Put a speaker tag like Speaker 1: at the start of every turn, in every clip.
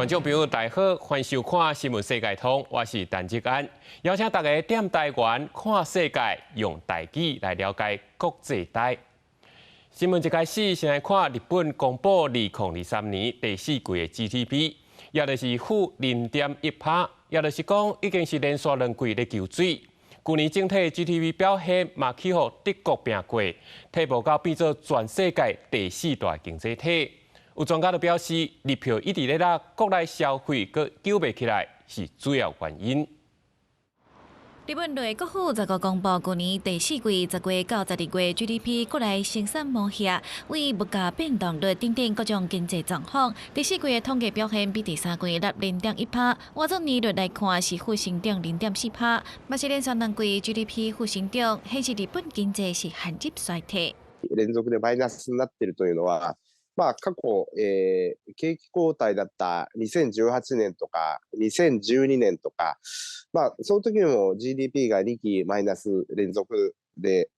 Speaker 1: 觀眾朋友，大家好，歡迎收看《新聞世界通》，我是陳志安，邀請大家踮台灣看世界，用台語來了解國際台。新聞一開始，先來看日本公布2023年第四季的 GDP，也就是-0.1%，也就是講已經是連續兩季咧求水。舊年整體 GDP 表現嘛去予德國拚過，退步到變做全世界第四大經濟體。有專家就表示，日票一直咧落，國內消費閣救袂起來，是主要原因。
Speaker 2: 日本內閣府15公布，舊年第四季10月到12月 GDP 國內生產模額為物價變動率等等各種經濟狀況，第四季的統計表現比第三季落0.1%，換做年率來看是負成長0.4%，嘛是連續兩季 GDP 負成長，顯示日本經濟是陷入衰退。
Speaker 3: 連続でマイナスになっているというのは、まあ過去、景気後退だった2018年とか2012年とか、まあその時も GDP が2期マイナス連続で、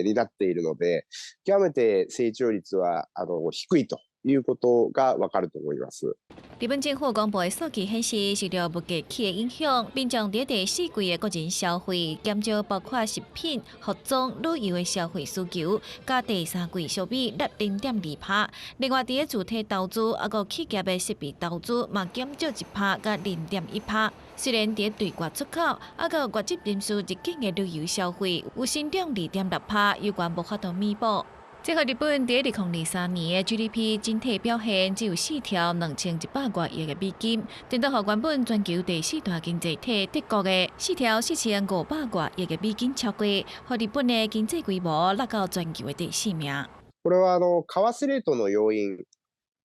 Speaker 3: になっているので、極めて成長率は低いということがわかると思います。
Speaker 2: 日本政府公布的數據顯示，受著物價起的影響，民眾佇第四季的個人消費減少，包括食品、服裝、旅遊的消費需求，佮第三季相比落0.2%。另外，佇主體投資抑閣企業的設備投資嘛減少1%佮0.1%。雖然佇對外出口，抑閣外籍人士入境的旅遊消費有成長2.6%，猶原無法度彌補。這予日本佇2023年的 GDP 整體表現只有4兆2100外億的美金，顛倒予原本全球第四大經濟體德國的4兆4500外億的美金超過，予日本的經濟規模落到全球的第四名。
Speaker 3: これは為替レートの要因、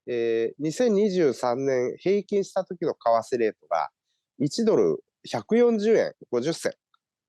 Speaker 3: 2023年平均した時の為替レートが1ドル140円50銭。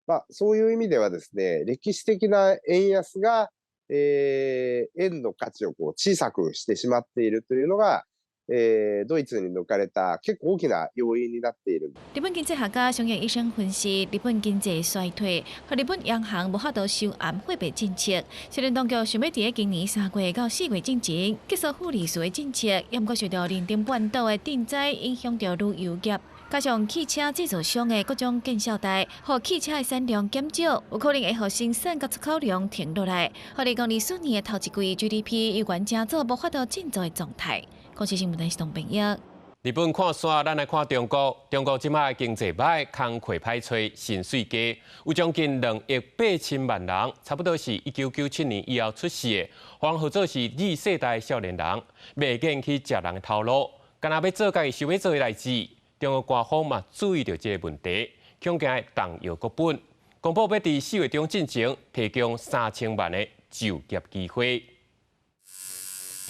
Speaker 3: まあ、そういう意味ではですね、歴史的な円安が、円の価値をこう小さくしてしまっているというのが、ドイツに抜かれた結構大きな要因になっている。
Speaker 2: 日本經濟學家上野醫生分析，日本經濟衰退，予日本央行無法度收嚴貨幣政策。雖然當局想欲佇今年3月到4月進前結束負利率的政策，也毋過受著能登半島的震災影響著旅遊業，加上汽車製造商的各種建設代，予汽車的產量減少，有可能會予生產佮出口量停落來，予2024年的頭一季 GDP 猶原成做無法度振作的狀態。公視新聞台是董朋友。
Speaker 1: 日本看煞，咱來看中國。中國這擺經濟歹，工課歹揣，薪水低，有將近2億8千萬人，差不多是1997年以後出世的，予人號做是 Z 世代少年人，袂願去食人的頭路，干焦欲做家己想欲做的代誌。中國官方嘛注意著這个問題，恐驚動搖國本，公布欲佇4月中進前提供3000萬的就業機會。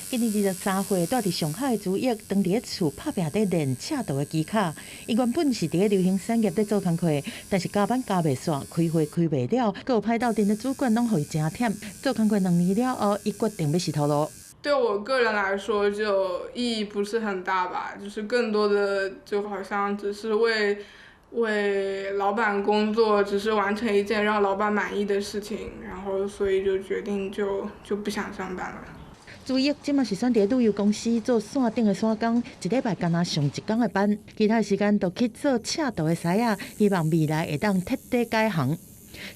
Speaker 4: 今年23歲，住佇上海的朱毅，當佇咧厝拍拚咧練赤道的技巧。伊原本是佇咧流行產業咧做工課，但是加班加袂煞，開會開袂了，閣有歹鬥陣的主管攏予伊誠忝。做工課2年了後，伊決定欲辭頭路。
Speaker 5: 對我個人來說，就意義不是很大吧，就是更多的就好像只是為老闆工作，只是完成一件讓老闆滿意的事情，然後所以就決定就不想上班了。
Speaker 4: 朱毅這馬是選佇旅遊公司做線頂的線工，一禮拜干焦上一工的班，其他時間就去做赤道的師仔，希望未來會當徹底改行。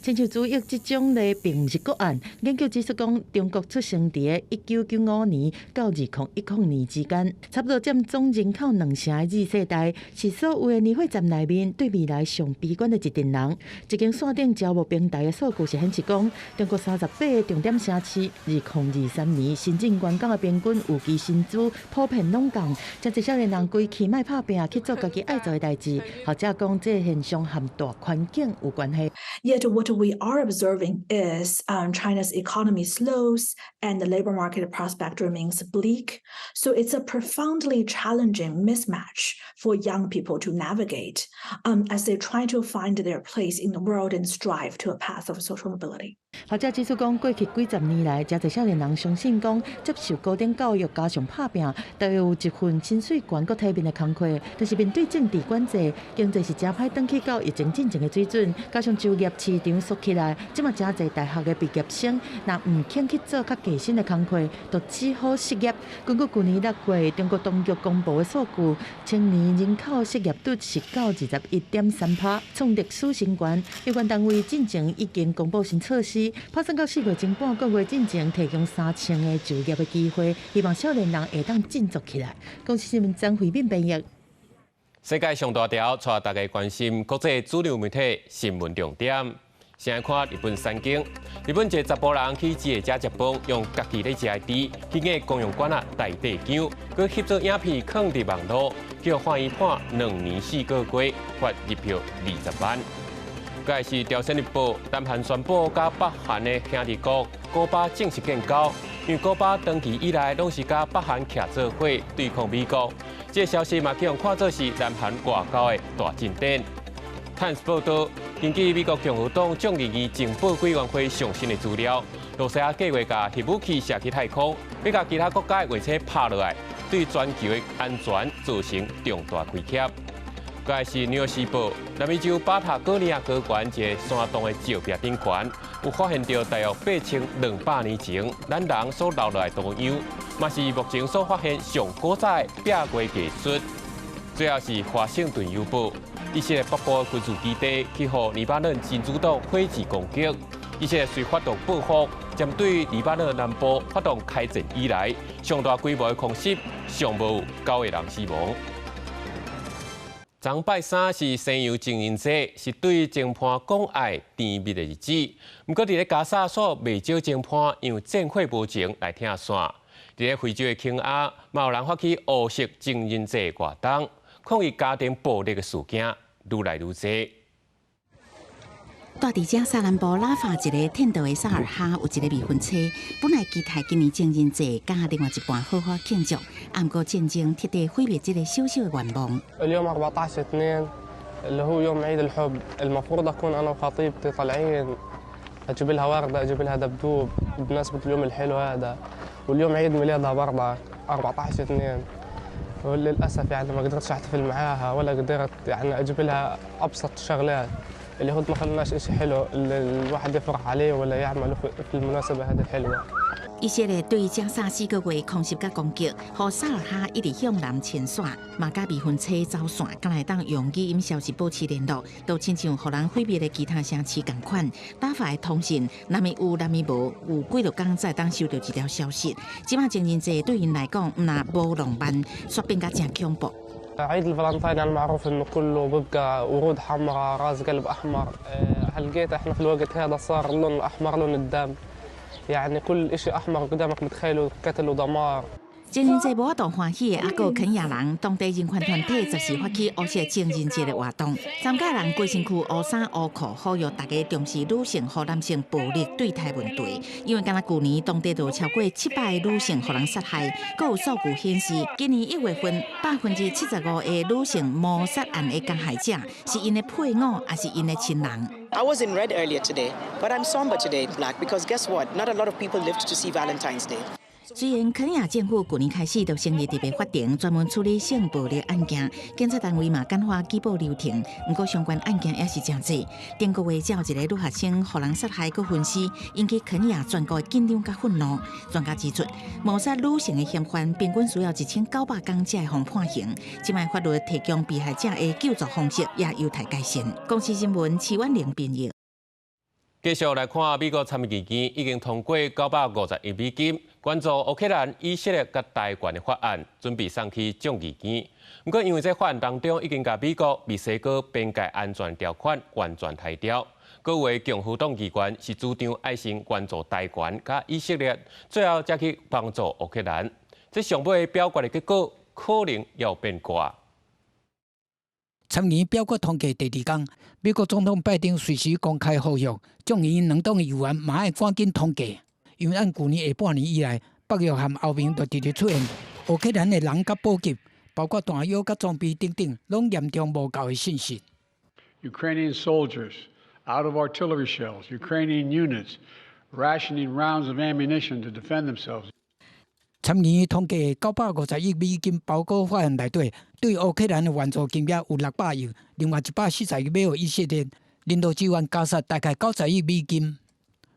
Speaker 4: 親像朱毅這種例並毋是個案，研究指出講，中國出生佇1995年到2010年之間，差不多佔總人口兩成的 Z 世代，是所有的年歲層內面對未來上悲觀的一陣人。一間線頂招募平台的數據是顯示講，中國38個重點城市，2023年新進員工的平均預期薪資普遍攏降，真濟少年人規氣莫拍拚去做家己愛做的代誌。學者講，這个現象和大環境有關係。
Speaker 6: Yet what we are observing is China's economy slows and the labor market prospect remains bleak. So it's a profoundly challenging mismatch for young people to navigate as they try to find their place in the world and strive to a path of social mobility.
Speaker 4: 學者指出講，過去幾十年來，誠濟少年人相信講，接受高等教育加上拍拚，就會有一份薪水懸閣體面的工課。但是面對政治管制，經濟是誠歹轉去到疫情進前的水準，加上就業市場縮起來，這馬誠濟大學的畢業生，若毋肯去做較低薪的工課，就只好失業。根據舊年6月中國當局公布的數據，青年人口失業率是到21.3%，創歷史新高。有關單位進前已經公布新措施，拍算到4月前半個月進前提供3000個就業的機會，希望少年人會當振作起來。公視新聞張慧敏編譯。
Speaker 1: 世界上大條，帶大家關心國際主流媒體新聞重點。先來看日本產經，日本一个查埔人去食食飯，用家己咧食的豬，去過公用管仔代替薑，閣翕做影片囥佇網路，叫法院判2年4個月，罰日票20萬。閣來是朝鮮日報，南韓宣布佮北韓的兄弟國古巴正式建交，因為古巴長期以來攏是佮北韓徛做伙對抗美國，這個消息嘛，予人看做是南韓外交的大進展。《Times》報道，根據美國共和黨眾議院情報委員會上新的資料，羅西亞計劃共核武器射去太空，欲共其他國家的衛星拍落來，對全球的安全造成重大威脅。閣來是《紐約時報》，南美洲巴塔哥尼亞高原一个山洞的石壁頂懸，有發現著大約8200年前咱人所留落來圖樣，嘛是目前所發現上古早的壁畫藝術。最後是《華盛頓郵報》，以色列北部軍事基地去予黎巴嫩真主黨火箭攻擊，以色列遂發動報復，針對黎巴嫩南部發動開戰以來上大規模的空襲，上無有九個人死亡。昨拜三是西洋情人節，是對情伴講愛甜蜜的日子。毋過，佇咧加沙所袂少情伴因為戰火無情來拆散。佇咧非洲的肯亞，嘛有人發起烏色情人節活動，抗議家庭暴力的事件愈來愈濟。
Speaker 7: 蹛佇加沙南部拉法一个天道的薩爾哈有一个未婚妻，本來期待今年情人節佮另外一半好好慶祝，毋過戰爭徹底毀滅這个小小的願望。
Speaker 8: اليوم 14/2 اللي هو يوم عيد الحب، المفروض أكون أنا وخطيبتي طالعين، أجيب لها وردة، أجيب لها دبدوب بمناسبة اليوم الحلو هذا، واليوم عيد ميلادها برضه 14/2، وللأسف يعني ما قدرتش أحتفل معاها ولا قدرت يعني أجيب لها أبسط شغلات. اليهود ما خلوناش إشي حلو اللي الواحد يفرح عليه ولا يعمله في المناسبة هذه الحلوة.
Speaker 7: 以色列對加沙4個月空襲佮攻擊，予薩爾哈一直向南遷徙，嘛佮未婚妻走散，敢會當用語音消息保持聯絡，都親像予人毀滅的其他城市仝款。拉法的通訊，若咪有，若咪無，有幾落工才會當收著一條消息。這馬情人節對𪜶來講，毋但無浪漫，煞變甲誠恐怖。
Speaker 8: عيد الفالنتين يعني معروف انه كله بيبقى ورود حمراء، راس قلب احمر. هلقيت احنا في الوقت هذا صار اللون الاحمر لون الدم، يعني كل اشي احمر قدامك متخيله قتل ودمار.
Speaker 7: 情人節無法度歡喜的，猶閣有肯亞人，當地人權團體十四發起烏色情人節的活動，參加人規身軀烏衫烏褲，呼籲大家重視女性予男性暴力對待問題。因為敢若舊年當地就超過700个女性予人殺害，閣有數據顯示，今年1月份75%的女性謀殺案的加害者是𪜶的配偶，抑是𪜶的親人。
Speaker 9: I was in red earlier today, but I'm somber today in black because guess what? Not a lot of people lived to see Valentine's Day.
Speaker 7: 雖然肯亞政府舊年開始就成立特別法庭，專門處理性暴力案件，檢察單位嘛簡化舉報流程，毋過相關案件也是誠濟。頂個月才有一個女學生予人殺害閣分屍，引起肯亞全國的緊張佮憤怒。專家指出，謀殺女性的嫌犯平均需要1900工才會予判刑。這擺法律提供被害者的救助方式也有待改善。公視新聞徐婉玲編譯。
Speaker 1: 繼續來看，美國參議院已經通過950億美金援助烏克蘭、以色列佮台灣的法案，準備送去眾議院。毋過，因為這法案當中已經共美國、墨西哥邊界安全條款完全刣掉，閣有的共和黨議員是主張愛先援助台灣佮以色列，最後才去幫助烏克蘭。這上尾表決的結果可能要變卦。
Speaker 10: 參議院表決通過第二工，美國總統拜登隨時公開呼籲眾議院兩黨議員嘛愛趕緊通過，因為按舊年下半年以來，北約和歐盟就直直出現烏克蘭的人佮補給，包括彈藥佮裝備等等，攏嚴重無夠的信息。
Speaker 11: Ukrainian soldiers out of artillery shells, Ukrainian units Rationing rounds of ammunition to defend themselves.
Speaker 10: 參議院統計950億美金包裹法案內底，對烏克蘭的援助金額有600億，另外140億欲予以色列，人道支援加薩大概90億美金，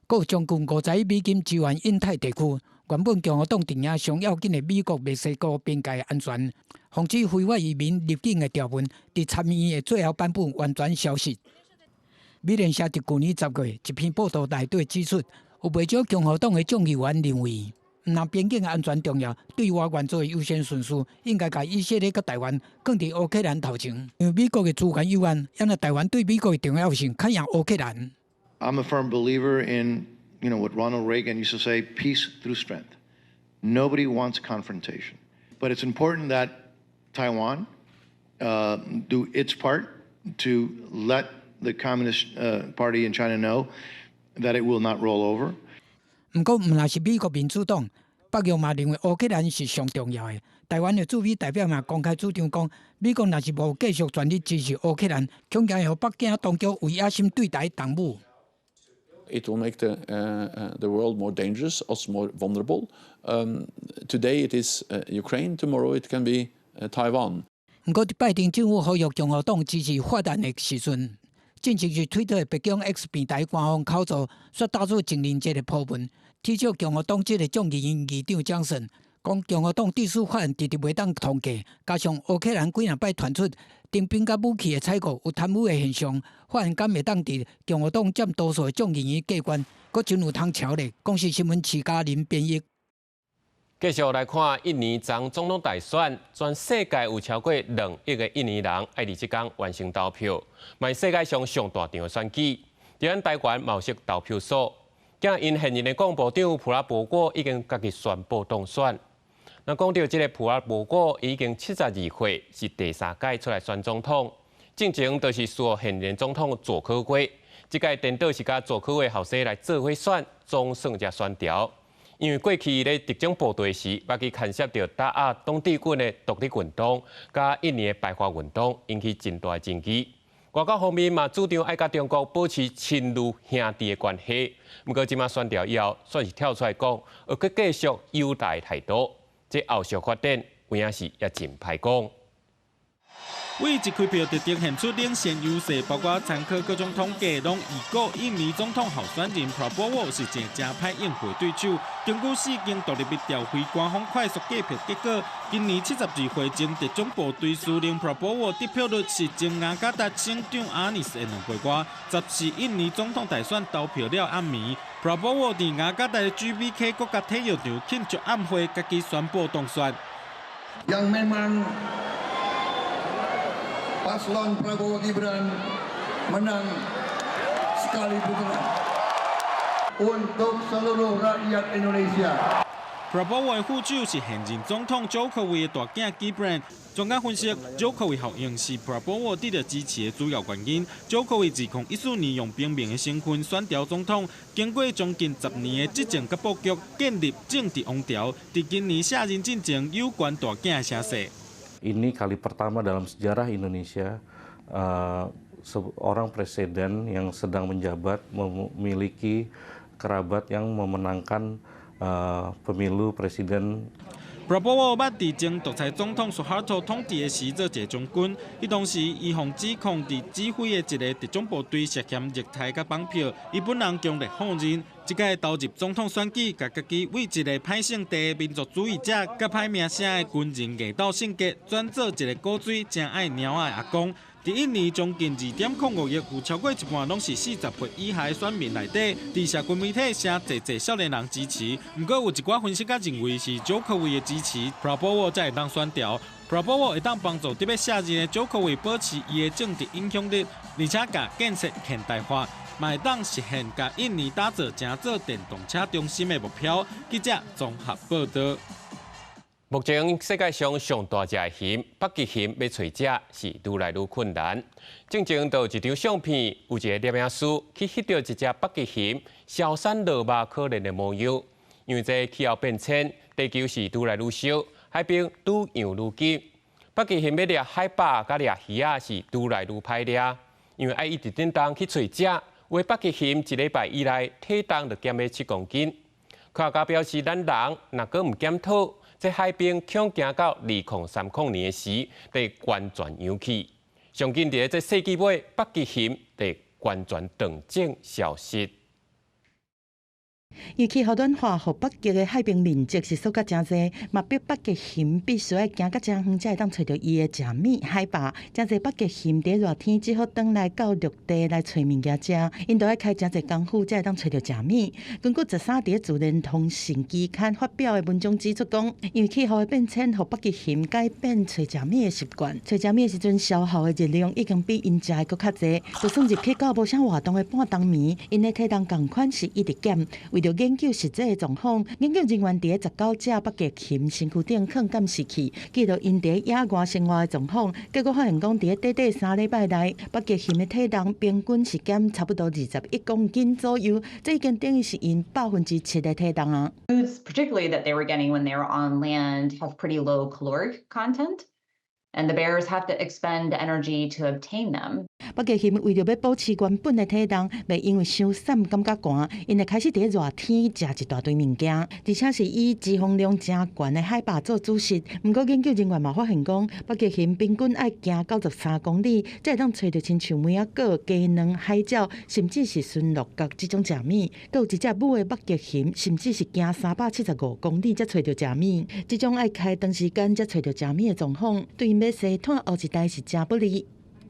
Speaker 10: 閣有將近50億美金支援印太地區。原本共和黨陣營上要緊的美國墨西哥邊界安全，防止非法移民入境的條文，佇參議院的最後版本完全消失。美聯社佇舊年10月一篇報道內底指出，有袂少共和黨的眾議員認為，毋但邊境安全重要，對外援助的優先順序應該共以色列佮台灣囥佇烏克蘭頭前，因為美國的資源有限，因此台灣對美國的重要性較贏烏克蘭。
Speaker 12: I'm a firm believer in what Ronald Reagan used to say, peace through strength. Nobody wants confrontation. But it's important that Taiwan do its part to let the Communist Party in China know that it will not roll over.
Speaker 10: 毋過，毋但是美國民主黨，北約嘛認為烏克蘭是上重要的。台灣的駐美代表嘛公開主張講，美國若是無繼續全力支持烏克蘭，恐驚予北京當局為野心對台動武。
Speaker 13: It will make the world more dangerous, us more vulnerable. Today it is Ukraine, tomorrow it can be Taiwan.
Speaker 10: 毋過，佇拜登政府呼籲共和黨支持法案的時陣，進前是推特的白宮 X 平台官方口座，煞打出情人節的鋪文，恥笑共和黨籍的眾議院議長江森，講共和黨致使法案遲遲袂當通過，加上烏克蘭幾若擺傳出徵兵佮武器的採購有貪污的現象，法案敢會當佇共和黨佔多數的眾議院過關，閣真有通瞧咧。公視新聞徐嘉玲編譯。
Speaker 1: 繼續來看印尼昨總統大選，全世界有超過2億个印尼人愛佇這工完成投票，嘛是世界上上大場的選舉。佇咱台灣嘛有設投票所，今𪜶現任的國防部長普拉博沃已經家己宣布當選。那講到這个普拉博沃已經72歲，是第三屆出來選總統，進前就是輸予現任總統佐科威，這屆顛倒是佮佐科威後生來做伙選，總算才選著。因為過去咧特種部隊時，捌去牽涉著打壓黨治軍的獨立運動，佮印尼的排華運動，引起真大的爭議。外交方面嘛，主張愛佮中國保持親如兄弟的關係。毋過這馬選著以後，煞是跳出來講，會閣繼續友台態度。這後續發展有影是也真歹講。
Speaker 14: 為一開票就呈現出領先優勢，包括參考各種統計，攏預估印尼總統候選人 Prabowo 是一个誠歹應付對手。根據四間獨立民調非官方快速計票結果，今年72歲前特種部隊司令 Prabowo 得票率是前雅加達省長阿尼斯的兩倍外。14印尼總統大選投票了暗暝，Prabowo 佇雅加達的 GBK 國家體育場慶祝暗會，家己宣布當選。
Speaker 15: Yang memang paslon Prabowo Gibran menang sekali putaran untuk seluruh rakyat Indonesia.
Speaker 14: Prabowo 的副手是現任總統佐科維的大囝 Gibran。專家分析，佐科維效應是 Prabowo 得到支持的主要原因。佐科維2014年用平民的身份選著總統，經過將近10年的執政佮布局，建立政治王朝。佇今年卸任進前，有懸大囝的聲勢。
Speaker 16: Ini kali pertama dalam sejarah Indonesia seorang presiden yang sedang menjabat memiliki kerabat yang memenangkan pemilu presiden.
Speaker 14: Prabowo 捌佇前獨裁總統蘇哈托統治的時做一个將軍，彼當時伊予指控佇指揮的一个特種部隊涉嫌虐待佮綁票，伊本人強烈否認。這屆投入總統選舉，共家己為一个歹性地民族主義者佮歹名聲的軍人硬鬥性格，轉做一个古錐誠愛貓仔的阿公。佇印尼將近2.05億，有超過一半攏是40歲以下的選民內底，佇社群媒體誠濟濟少年人支持。毋過有一寡分析家認為是佐科維的支持，Prabowo 才會當選著。Prabowo 會當幫助佇欲卸任的佐科維保持伊的政治影響力，而且共建設現代化，嘛會當實現共印尼打造成做電動車中心的目標。記者綜合報導。
Speaker 1: 目前世界上上大隻的熊，北極熊欲揣食是愈來愈困難。進前就有一張相片，有一个攝影師去翕著一隻北極熊消散落肉可憐的模樣。因為這氣候變遷，地球是愈來愈燒，海冰愈溶愈緊。北極熊欲掠海豹佮掠魚仔是愈來愈歹掠，因為愛一直振動去揣食，有的北極熊一禮拜以來體重就減了7公斤。科學家表示，咱人若閣毋檢討，這海冰恐行到2030年時，會完全融去。上緊佇這世紀尾，北極熊會完全斷種消失。
Speaker 4: 因氣候暖化，予北極的海冰面積是縮甲誠濟，嘛逼北極熊必須愛行較誠遠，才會當揣著伊的食物海豹。誠濟北極熊佇熱天只好轉來到陸地來揣物件食，𪜶都愛開誠濟工夫才會當揣著食物。根據13佇自然通訊期刊發表的文章指出講，因為氣候的變遷，予北極熊改變揣食物的習慣，揣食物的時陣消耗的熱量已經比𪜶食的閣較濟。就算入去到無啥活動的半冬眠，𪜶的體重仝款是一直減。為著研究實際的狀況，研究人員佇19隻北極熊身軀頂囥監視器，記錄𪜶佇野外生活的狀況。結果發現講，佇短短3禮拜內，北極熊的體重平均是減差不多21公斤左右，這已經等於是𪜶7%的體重啊。
Speaker 17: Foods, particularly that they were getting when they were on land, have pretty low caloric content, and the bears have to expend energy to obtain them.
Speaker 4: 北極熊為著欲保持原本的體重，袂因為傷瘦感覺寒，𪜶會開始佇熱天食一大堆物件，而且是以脂肪量誠懸的海豹做主食。毋過研究人員嘛發現講，北極熊平均愛行93公里，才會當揣著親像梅仔果、雞卵、海鳥，甚至是馴鹿角這種食物。閣有一隻母的北極熊，甚至是行375公里才揣著食物。這種愛開長時間才揣著食物的狀況，對𪜶欲生湠後一代是誠不利。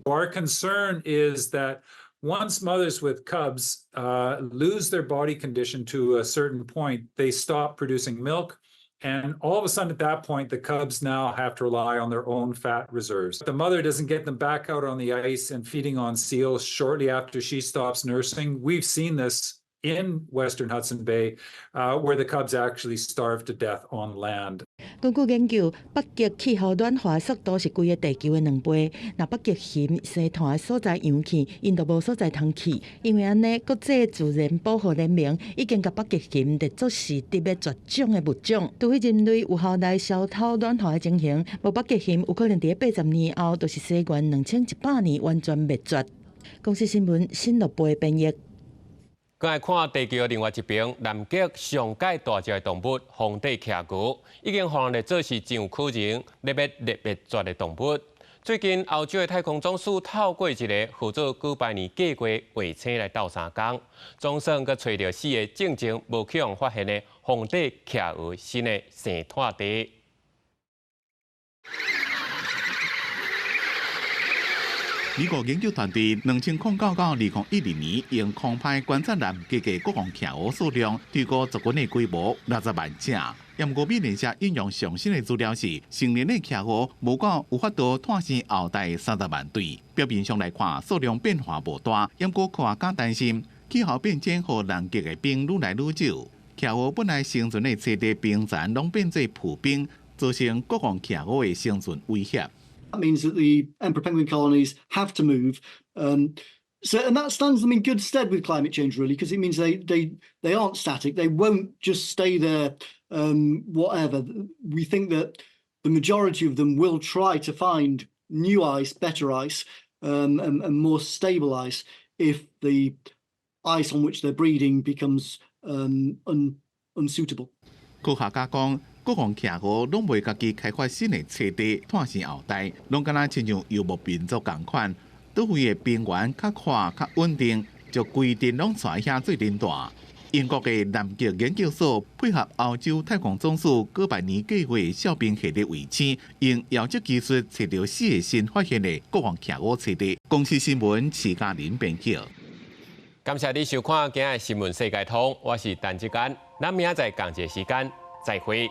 Speaker 18: Our concern is that once mothers with cubs lose their body condition to a certain point, they stop producing milk. And all of a sudden at that point, the cubs now have to rely on their own fat reserves. The mother doesn't get them back out on the ice and feeding on seals shortly after she stops nursing. We've seen this in Western Hudson Bay, where the cubs actually starve to death on land.
Speaker 4: 根據研究，北極氣候暖化速度是規個地球的2倍。若北極熊生湠的所在融去，𪜶就無所在通去。因為按呢，國際自然保護聯盟已經共北極熊列作是佇欲絕種的物種。除非人類有效來消透暖化的情形，無北極熊有可能佇80年後，就是西元2100年完全滅絕。公視新聞新樂貝編譯。
Speaker 1: 閣來看地球另外一邊，南極上蓋大隻的動物紅帝企鵝，已經予人列做是真有可能欲滅絕的動物。最近，歐洲的太空總署透過一个號做哥白尼計畫衛星來鬥相共，總算閣揣著四个進前無去予發現的紅帝企鵝新的生湠地。
Speaker 19: 美國研究團隊2009到2012年，用空拍觀察南極的國王企鵝數量，推估族群的規模60萬隻。毋過美聯社引用上新的資料是，成年的企鵝無夠有法度湠生後代30萬對。表面上來看，數量變化無大，毋過科學家擔心氣候變遷予南極的冰愈來愈少，企鵝本來生存的棲地冰層攏變做浮冰，造成國王企鵝的生存威脅。
Speaker 20: That means that the emperor penguin colonies have to move. So, and that stands them in good stead with climate change, really, because it means they aren't static. They won't just stay there, whatever. We think that the majority of them will try to find new ice, better ice, and more stable ice if the ice on which they're breeding becomes unsuitable.
Speaker 19: 科學家講，國王企鵝攏袂家己開發新的棲地，湠生後代，攏敢若親像遊牧民族仝款，佗位的冰原較闊較穩定，就規陣攏跩遐做陣大。英國的南極研究所配合歐洲太空總署哥白尼計畫小冰系列衛星，用遙測技術揣著四个新發現的國王企鵝棲地。公視新聞徐嘉玲編輯。
Speaker 1: 感謝你收看今仔的新聞世界通，我是陳志安，咱明仔載仝一个時間再會。